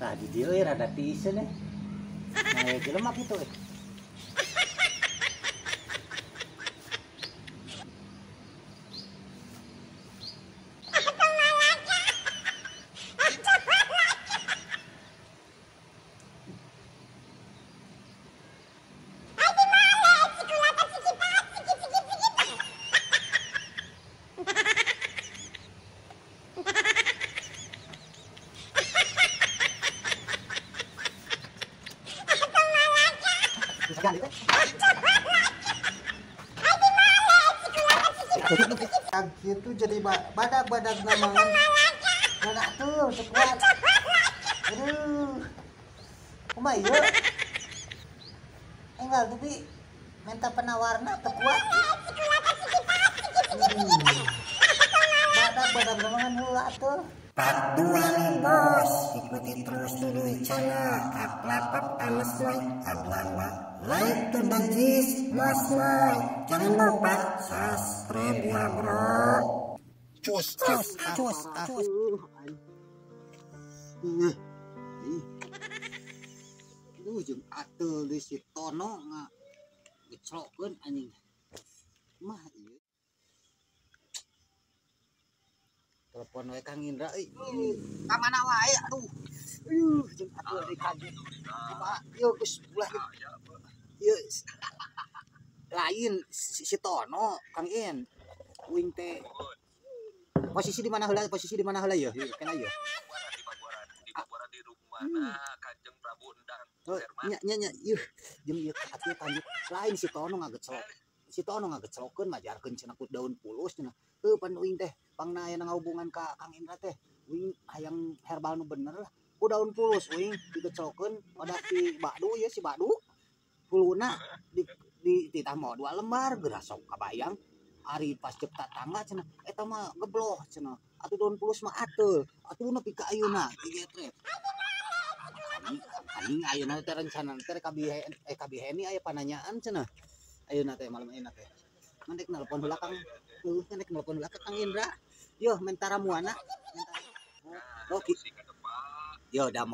Tah di dieu euy rada tiiseun eh. Nah, jelema kitu euy. Gitu jadi badak-badak namangan. Badak tuh sekuat. Aduh. Kumaha ieu? Enggal tapi minta penawarna teu kuat. Badak-badak namangan heula atuh. Part 2 nih bos, ikuti terus dulu channel Aplapap Ames Moy, Ablama like to the gis, Bos Moy. Jangan lupa subscribe ya bro. Cus, cus, cus, cus. Aduh, jeung ateul deui si Tono ngeclokeun anjing. Mah ieu. Telepon we Kang Indra euy. Ka mana wae aduh. Aduh, jeung ateul deui kaget. Kumaha ieu geus ulah ieu lain si Tono Kang In. Uing teh posisi di mana heula? Posisi di mana heula ieu? Kena ieu. Di rumah Kanjeng Prabu Endang. Oh, nya nya nya ieu jeung ieu atuh lanjut. Lain si Tono ngageclok. Si Tono ngageclokeun majarkeun cenah ku daun pulus cenah. Heuh pan uing teh pangna aya ngahubungan ka Kang Indra teh. Uing hayang herbal nu bener lah. Ku daun pulus uing digeclokeun pada si Badu ieu si Badu. Huluna di ditah mau 2 lembar geura sok kabayang. Ari pas cek tatangga cenah eta mah gebloh cenah. Atuh daun pulus mah ateul. Atuh nepi ka ayeuna digetret. Anjing ayeuna teh rencana teh kabiheni aya pananyaan cenah. Ayeuna teh malam ayeuna teh. Ngan dek nelpon heula Kang. Heuh ngan dek nelpon heula ka Kang Indra. Yo mentara muana. Oh, yo da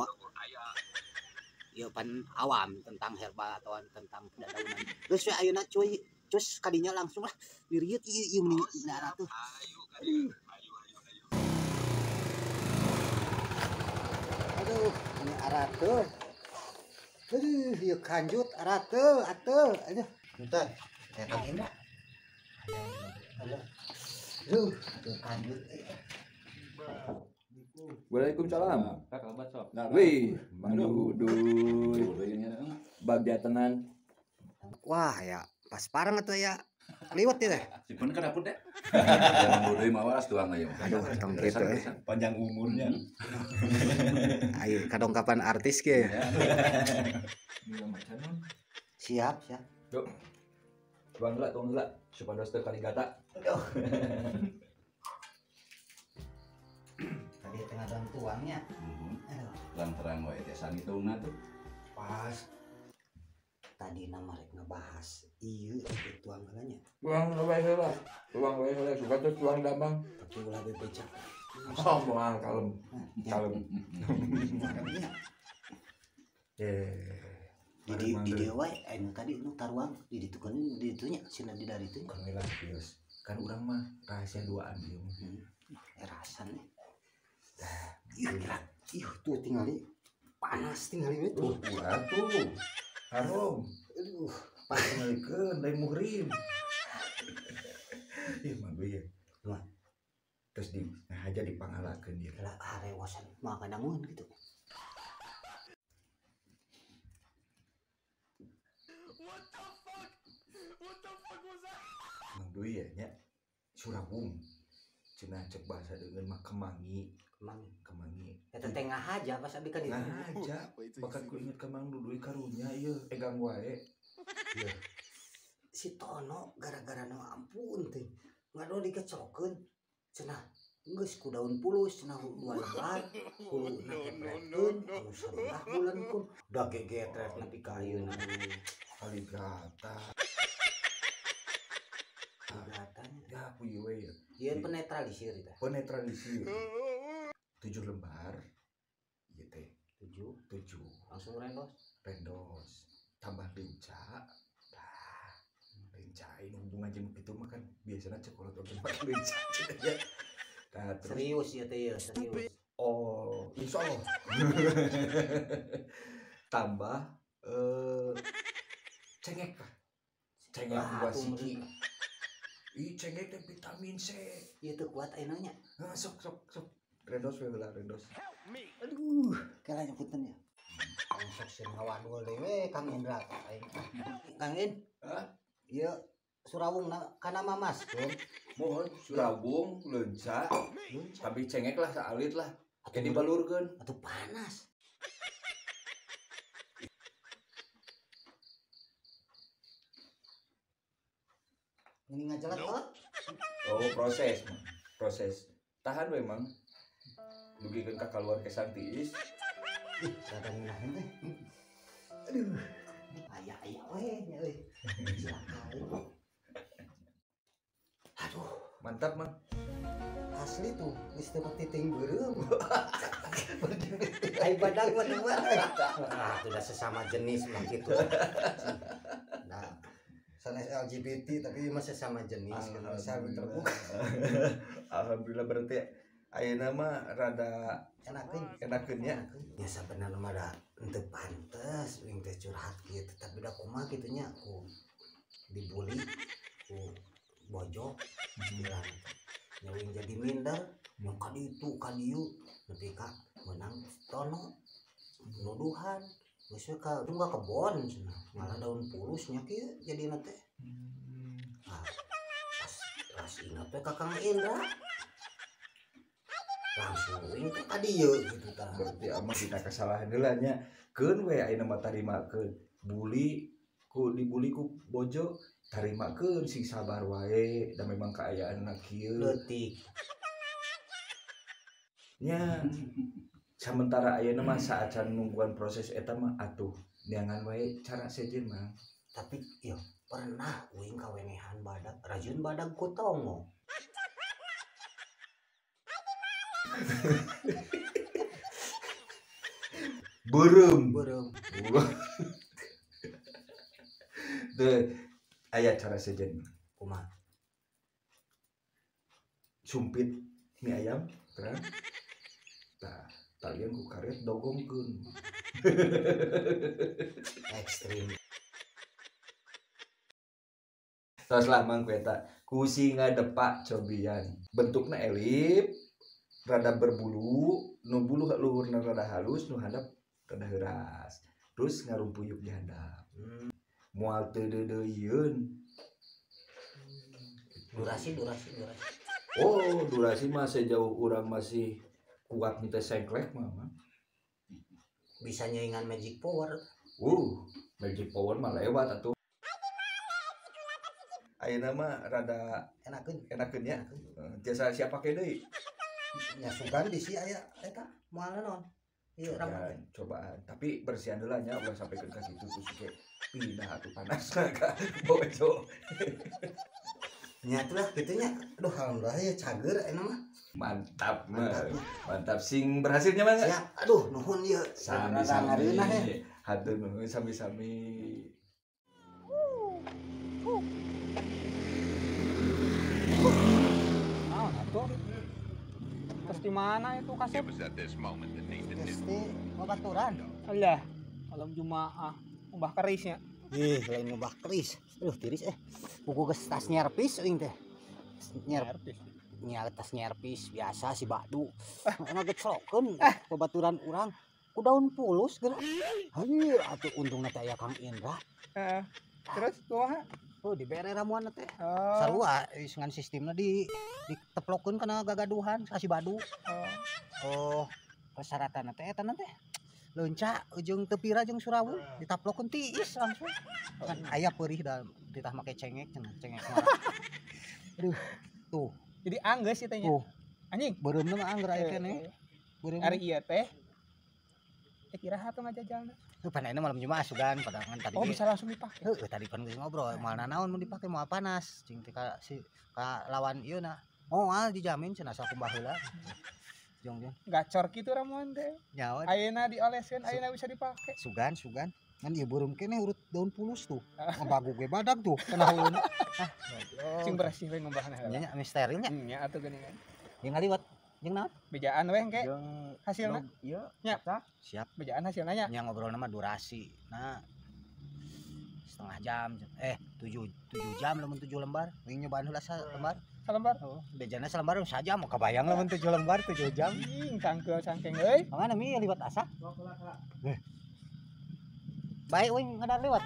yo pan awam tentang herbal atau tentang dedaunan. Geus we ayeuna cuy, cus kadinya langsung lah dirieu ieu ieu meni darah tuh. Aduh. Aduh, ini aratuh. Aduh, ieu kanjut aratuh, atuh. Aduh, bentar. Ya Kang Indra. Aduh. Aduh, kanjut. Waalaikumsalam. Wih, Mang Duduy. Bagja tenan. Wah, ya pas pareng atuh ya. Liwet ya teh. Simpen ke dapur deh. Mang Duduy mah waras tuang aja. Aduh, tong kitu eh. Panjang umurnya. Ayo kadongkapan artis ge. Siap, siap. Yuk. Tuang heula supados teu kaligata. Aduh. Tadi tengah dalam tuangnya. Terang-terang wae teh sangitungna tuh. Pas. Tadi nama rek ngebahas ieu tuang heula nya. Tuang wae heula. Tuang wae heula suka tuh tuang damang. Tapi ulah bebeja. Oh, moal kalem. Kalem. Di dieu wae anu tadi nu taruang di ditu kan di ditu nya sina di dari ditu. Kan heula geus. Kan urang mah rahasia duaan ieu mah. Rasan nih. Ih, tuh tingali panas tingali itu. Ulah tuh. Harum. Aduh, pas tingalikeun lain muhrim. Ih, mah ya. Mah. Terus di nah aja dipangalakeun ieu. Lah harewosan mah kadangun gitu. What the fuck? What the fuck was that? Mang Dui ya nya Surabung. Cenah cek bahasa deungeun mah kemangi. Kemangi. Kemangi. Eta teh ngahaja pas abi ka ditu. Ngahaja. Bakat ku inget ka Mang Duduy karunya ieu egang wae. Ieu. Si Tono gara-gara nu ampun teh. Ngadon dikeclokeun. Cenah geus ku daun pulus cenah 2 lembar. Huluna kepretkeun anu sabelah bulan kun. Da gegetret nepi ka ayeuna. Kaligata. Kaligatanya. Ya puy we ya. Ieu penetralisir eta. Penetralisir. 7 lembar ieu teh 7. 7. Langsung rendos. Rendos. Tambah lenca. Tah, lenca ini hubungan jeung kitu mah kan biasana cekolot oge make lenca cenah ya. Tah terus serius ya teh ya, serius. Oh, insyaallah. Tambah cengek lah. Cengek 2 siki. Ih, cengek teh vitamin C. Ieu teu kuat ayeuna nya. Heuh, sok sok sok. Rendos we heula, rendos. Aduh, kala nyebutan ya. Sok sieun ngawadul deui we Kang Indra. Kang In. Hah? Ieu surawungna kana mamaskeun. Mohon surawung leunca. Tapi cengek lah saalit lah. Kayak dibalurkeun. Atuh panas. Ini ngajalan toh? Oh, proses, Mang. Proses. Tahan we, Mang. Dugikeun ka kaluar kesan tiis. Ih, sadar ngeunaheun teh. Aduh. Aya-aya we nya euy. Aduh, mantap, Mang. Asli tuh, geus teu titing beureum. Ai badag mah teu. Ah, sudah sesama jenis mah kitu. Nah, sanes LGBT tapi masih sama jenis kan bisa terbuka. Alhamdulillah berarti ayeuna mah rada enakeun. Enakeun nya. Ya sabenerna mah da henteu pantes uing teh curhat kieu tapi da kumaha kitu nya ku dibully ku bojo bilang nya uing jadi minder nu ka ditu ka dieu nepi ka meunang tono nuduhan geus we ka tunggal kebon cenah ngalah daun pulus nya kieu jadina teh. Ah, pas ingat we ka Kang Indra langsung uing teh ka dieu kitu tah. Berarti amah dina kesalahan heula nya keun we ayeuna mah tarimakeun bully ku dibully ku bojo tarimakeun sing sabar wae da memang kaayaanna kieu leutik nya. Sementara ayeuna mah saacan nungguan proses eta mah atuh neangan wae cara sejen mah. Tapi ieu pernah uing kawenehan badag rajin badag ku tongo. Beureum. Beureum. Teu aya cara sejen. Kumaha? Sumpit mie ayam terang. Tah, talian ku karet dogongkeun. Ekstrim. Terus lah Mang ku eta, ku singa depak cobian. Bentukna elip, rada berbulu, nu bulu luhurna rada halus, nu handap rada heuras. Terus ngarumpuyuk di handap. Moal teu deudeuieun. Durasi. Oh, durasi mah sejauh urang masih kuat teh sengklek mah. Bisa nyaingan magic power. Magic power mah lewat atuh. Ayeuna mah rada enakeun nya. Jasa siapa ke deui? Nya sugan bisi aya eta moal naon. Ieu ramuan cobaan, tapi bersihan heula nya ulah sampai ka kitu terus ke pindah atuh panas ka bojo. Nya atuh lah kitu nya. Aduh alhamdulillah ya cager ayeuna mah. Mantap, mantap sing berhasilnya mah. Siap. Aduh nuhun ieu. Sami-sami. Hatur nuhun sami-sami. Naon atuh? Terus di mana itu kasep? Terus di babaturan. Alah, malam Jumaah ngubah kerisnya. Ih, lain ngubah keris. Aduh, tiris eh. Buku geus tas nyerpis euing teh. Nyerpis. Nya tas nyerpis biasa si Badu. Ngageclokeun babaturan urang ku daun pulus geura. Hayu atuh untungna teh aya Kang Indra. Heeh. Terus kumaha? Oh, dibere ramuan teh. Oh. Sarua ngan sistemna di diteplokeun kana gagaduhan ka si Badu. Oh, persyaratan teh eta teh. Leunca jeung teu pira jeung surawung ditaplokeun tiis langsung. Kan aya peurih da ditah make cengek cenah, cengek mah. Aduh, tuh. Jadi anggeus ieu teh nya. Anjing, beureumna mah angger aya keneh. Beureum. Ari ieu teh. Teh kira hatu ngajajalna. Tuh pan ayeuna malam Jumaah sugan padangan tadi. Oh, bisa langsung dipake. Heuh, tadi pan geus ngobrol moal nanaon mun dipake moal panas. Cing teh ka si ka lawan ieu na. Moal dijamin cenah sakumbah heula. Jong-jong. Gacor kitu ramuan teh. Nyawa. Ayeuna dioleskeun, ayeuna bisa dipake. Sugan, sugan. Ngan ieu beureum keneh urut daun pulus tuh. Ngebagu ge badag tuh kena huluna. Ah, sing bersih we ngombahna heula. Nya steril nya. Nya atuh geuningan. Jeung ngaliwat. Jeung naon? Bejaan we engke. Hasilna. Ieu nya. Siap. Bejaan hasilna nya. Nya ngobrolna mah durasi. Nah, setengah jam, 7 jam lamun 7 lembar. Wing nyobaan heula salembar. Salembar. Oh, bejana salembar saja mau kebayang lamun 7 lembar 7 jam. Ing tangkeul cangkeng euy. Mangana mi liwat asa? Baik wing ngadar liwat.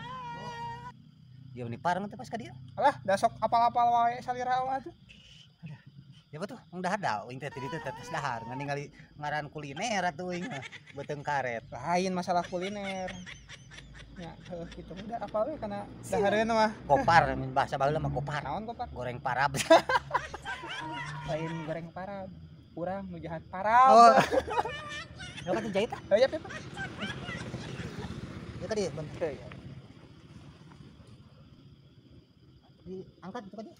Dia ni pareng teh pas ka dieu. Alah, da sok apal-apal wae salira mah atuh. Aduh. Ya betul, mung dahar da wing teh di ditu teh tes dahar ngan ningali ngaran kuliner atuh wing mah beuteung karet. Lain masalah kuliner. Ya, heuh kitu udah apal we kana dahareun mah. Kopar, bahasa baheula mah kopar. Naon kopar? Goreng parab. Lain goreng parab. Urang nu jahat parab. Oh. Ya kan jahit ah. Heuh ya, Pak. Ya tadi bentar. Diangkat itu aja.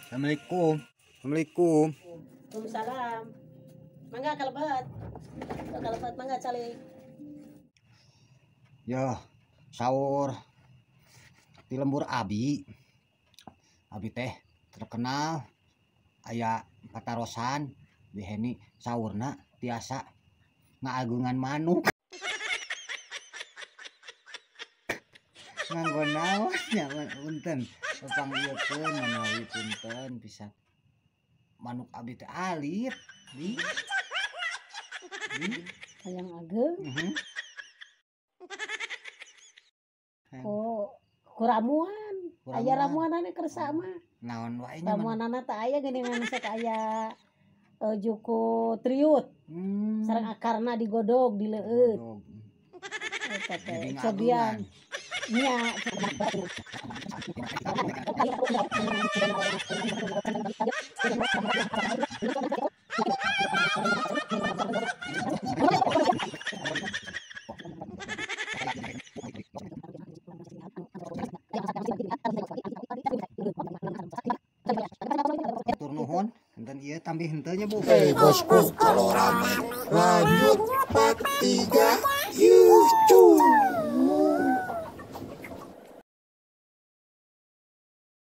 Assalamualaikum. Assalamualaikum. Waalaikumsalam. Mangga kalebet. Kalebet mangga calik. Ya, sahur di lembur abi. Abi teh terkenal aya patarosan di heni sahurna tiasa ngaagungan manuk. Nganggo naon nya punten. Panggilkeun manawi punten pisan. Manuk abi teh alit. Di. Hayang ageung. Oh, kuramuan. Aya ramuanana kersa mah. Naon wae nya. Ramuanana teh aya geuningan sok aya juku triut. Sareng akarna digodog dileueut. Eta teh cobian. Nya. Tur nuhun, enten ieu tambih henteu nya Bu. Hey bosku, kalau rame lanjut part 3 yuk.